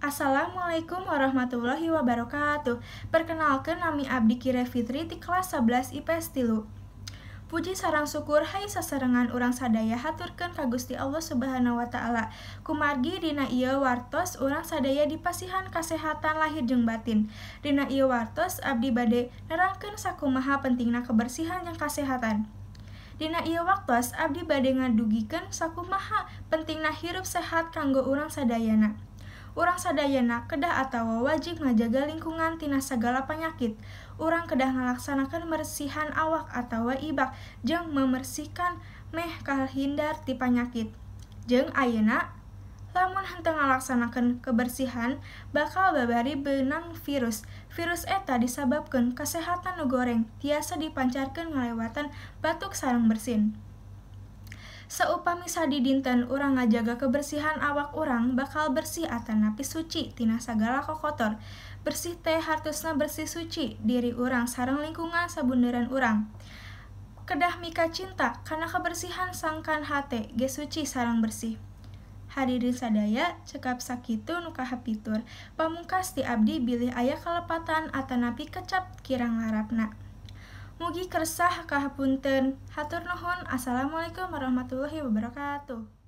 Assalamualaikum warahmatullahi wabarakatuh. Perkenalkan, nami abdi Kire Fitri ti kelas 11 IPS 3. Puji sareng syukur hayu sasarengan urang sadaya haturkeun ka Gusti Allah Subhanahu wa Taala. Kumargi dina ieu wartos urang sadaya dipasihan kasehatan lahir jeung batin. Dina ieu wartos abdi bade nerangkeun sakumaha pentingna kebersihan jeung kasehatan. Dina ieu waktos abdi bade ngadugikeun sakumaha pentingna hirup sehat kanggo urang sadayana. Urang sadayana kedah atawa wajib ngajaga lingkungan tina sagala panyakit. Urang kedah ngalaksanakeun mersihan awak atawa ibak jeung memersihkan meh kahindar ti panyakit. Jeung ayeuna lamun henteu ngalaksanakeun kebersihan bakal babari beunang virus. Virus eta disababkeun kasehatan nu goreng tiasa dipancarkeun ngalewatan batuk sareng bersin. Saupami sadidinten urang ngajaga kebersihan awak, urang bakal bersih atanapi suci tina sagala kokotor. Bersih teh hartosna bersih suci diri urang sareng lingkungan sabunderan urang. Kedah mika cinta kana kebersihan sangkan hate ge suci sareng bersih. Hadirin sadaya, cekap sakitu nu kahapitur. Pamungkas ti abdi, bilih aya kalepatan atanapi kecap kirang larapna. Mugi kersa kahapunten. Hatur nuhun. Assalamualaikum warahmatullahi wabarakatuh.